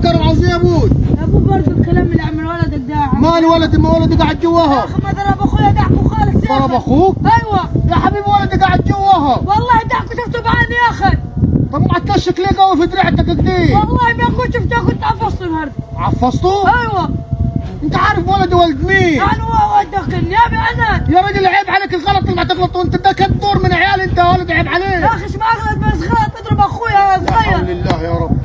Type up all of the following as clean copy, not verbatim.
كرم، عاوز ايه يا ابوي؟ يا ابوي برضه الكلام اللي عمل ولدك ده. مال ولدي؟ ما ولدي قاعد يا جواها. اخي ما ضرب اخويا، ضحكوا خالص يا ضرب اخي. اخوك؟ ايوه يا حبيبي ولدي قاعد جواها. والله ضحكوا، شفته بعيني يا اخي. طب ما تنشك ليه قوي في دراعتك كده؟ والله ما كنت شفته، كنت عفصته النهارده. عفصته؟ ايوه. انت عارف ولدي ولد مين؟ يعني هو ودك النيابي انا. يا راجل عيب عليك الغلط اللي ما تغلط، وانت ده كان دور من عيال انت يا ولد، عيب عليك. يا اخي ما اغلط، بس غلط اضرب اخويا لا حول صغير. الله يا رب.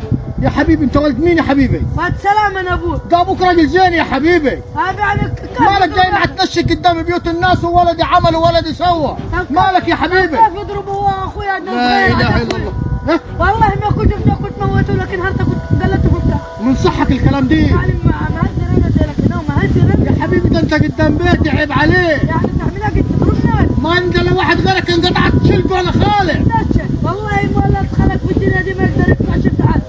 يا حبيبي انت ولد مين يا حبيبي؟ بعد سلامة انا ابوك. ده ابوك راجل زين يا حبيبي. هذا يعني مالك جاي مع تنشك قدام بيوت الناس وولدي عمل وولدي سوى؟ مالك يا حبيبي؟ كيف يضرب هو اخويا؟ لا اله الا الله. ها؟ والله ما كنت شفته كنت موته، لكن هرت كنت قلته قلت من صحك الكلام دي؟ يعني ما هزر انا لكن هو ما هزر. يا حبيبي ده انت قدام بيتي، عيب عليك. يعني تعملها قد تضربني؟ ما انت لو واحد غيرك انقطعت شلته انا خالع. والله ما لا ادخلك في الدنيا دي ما اقدر ادفع شفت عاد.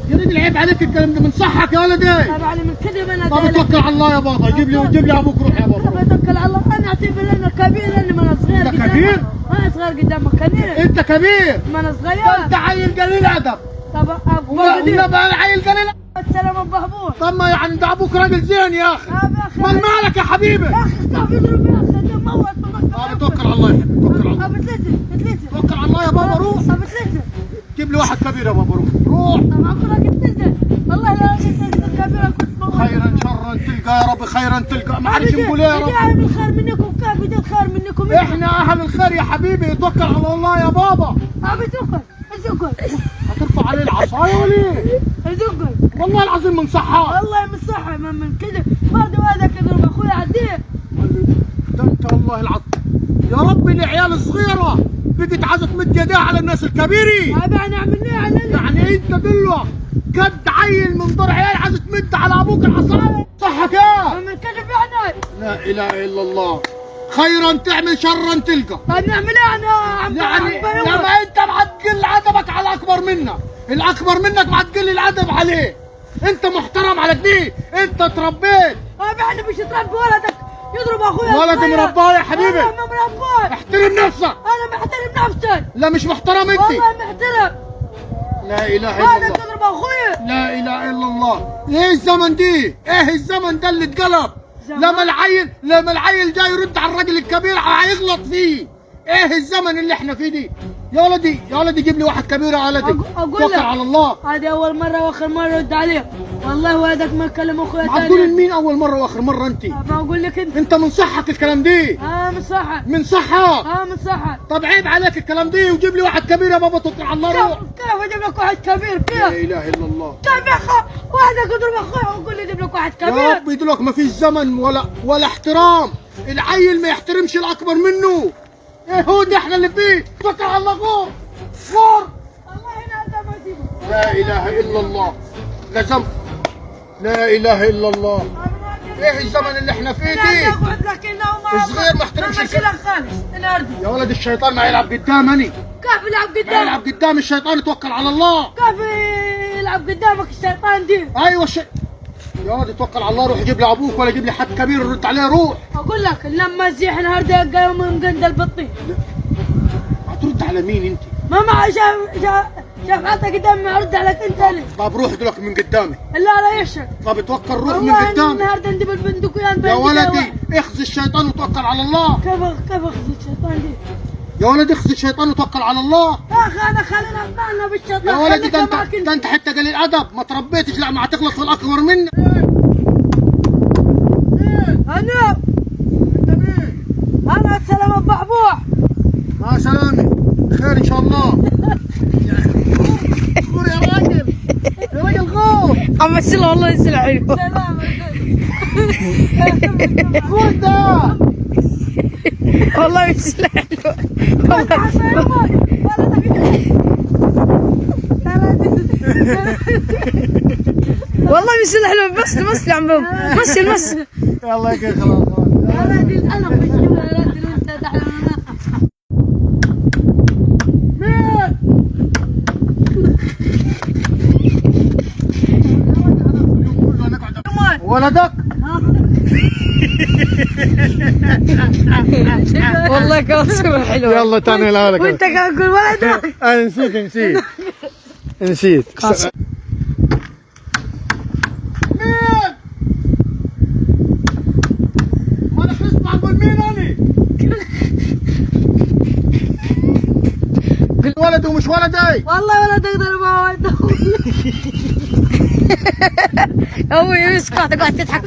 يا راجل عيب عليك الكلام ده، من صحك يا ولدي؟ طبعا من كذب انا. طب توكل على الله يا بابا، جيب لي جيب لي ابوك، روح يا بابا. طب توكل على الله، انا اعتبر انا كبير، انا ما انا صغير. انت كبير؟ انا صغير قدامك كبير. انت كبير؟ ما انا صغير. انت عيل قليل ادب. طب ابوك عيل قليل. السلام ابو هبور. طب ما يعني ده ابوك راجل زين يا اخي. من مالك يا حبيبي؟ يا اخي كيف يضرب يا اخي، ده موت. طب توكل على الله يا حبيبي، توكل على الله. طب تلزم توكل على الله يا بابا، روح. طب تلزم جيب لي واحد كبير يا بابا، روح روح. طب اقول لك تلزم والله لا تلزم كبير كنت موت. خيرا شرا تلقى يا رب، خيرا تلقى. ما عادش نقول يا رب. اهل الخير منكم، كيف الخير منكم؟ احنا اهل الخير يا حبيبي، توكل على الله يا بابا. ابي توكل ازقل. هترفع عليه العصاية ولا ايه؟ ازقل والله العظيم من صحة. والله من صحة، من كذا برضه هذا كذا اخويا عديه. ده انت والله العظيم يا ربي العيال الصغيرة بقت عايزه تمد يديها على الناس الكبيرة. ابي انا اعمل ايه على يعني انت دلوقتي قد عيل من دور عيال عايزه تمد على ابوك العصاية؟ صحك يا من كذا يعني. لا اله الا الله. خيرا تعمل شرا تلقى. طيب نعمل ايه انا؟ يعني لما انت ما تقل ادبك على الاكبر منك، الاكبر منك ما تقل الادب عليه. انت محترم على كده، انت تربيت. ابي انا مش تربي ولدك يضرب اخويا. ولدي مرباه يا حبيبي. انا ما مرباه. احترم نفسك. انا محترم نفسي. لا مش محترم انت. والله محترم. لا اله الا الله. تضرب اخويا. لا اله الا الله. ايه الزمن دي؟ ايه الزمن ده اللي اتقلب؟ لما العيل جاي يرد على الراجل الكبير هيغلط فيه. ايه الزمن اللي احنا فيه دي؟ يا ولدي يا ولدي جيب لي واحد كبير يا ولدي. اقول لك توكل على الله. هذه اول مرة واخر مرة رد عليه. والله ولدك ما كلم اخويا ثاني. تقول لمين اول مرة واخر مرة انت؟ بقول لك انت. انت من صحك الكلام دي؟ من صحة. من صحة؟ من صحة. طب عيب عليك الكلام دي، وجيب لي واحد كبير يا بابا، توكل على الله روح. كيف اجيب لك واحد كبير؟ كيف؟ لا اله الا الله. كيف يا اخي واحدك يضرب اخويا ويقول لي جيب لك واحد كبير؟ يا ربي دلوقتي ما فيش زمن ولا احترام، العيل ما يحترمش الاكبر منه. ايه هو ده احنا اللي فيه؟ توكل على الله، غور غور. والله هنا ما اسيبه. لا اله الا الله. لازم. لا اله الا الله. ايه الزمن اللي احنا فيه دي؟ الصغير ما احترمش الكبير. يا ولد الشيطان ما يلعب قدام اني. كيف يلعب قدام؟ ما يلعب قدام الشيطان، توكل على الله. كيف يلعب قدامك الشيطان دي؟ ايوه يا ولد توكل على الله، روح جيب لي ابوك ولا جيب لي حد كبير رد عليه، روح. اقول لك لما زيح النهارده يلقى يوم مقندل بالطين. هترد على مين انت؟ ما ما شاف حتى قدامي ارد عليك انت لي. طب روح دلوقتي من قدامي. لا لا يشك. طب توكل روح من قدامي. النهارده ندب البندقيان. يا ولدي اخزي الشيطان وتوكل على الله. كيف اخزي الشيطان دي؟ يا ولدي اخزي الشيطان وتوكل على الله. يا اخي انا خلينا معنا بالشيطان. يا ولدي ده انت حتى قليل ادب، ما تربيتش، لا ما هتغلط في الاكبر منك. انا انت مين؟ انا سلام ابو حبوح. مع سلامة، خير ان شاء الله. غور يا راجل، يا راجل غور. عم السلة والله السلة حلوة. سلام غور ده. والله السلة حلوة. والله السلة حلوة، بس بس يا عم مثل مثل. يلا يا خلاص. يا راجل انا مش يا راجل انت تحلم. ولدك؟ والله كانت صورة حلوة. يلا تاني لا وانت قاعد تقول ولدك. انا نسيت نسيت نسيت. ابوك. ولد ومش ولدي. والله ولدك ضرب ولد. ابوي يمسك واحدة قاعد تضحك.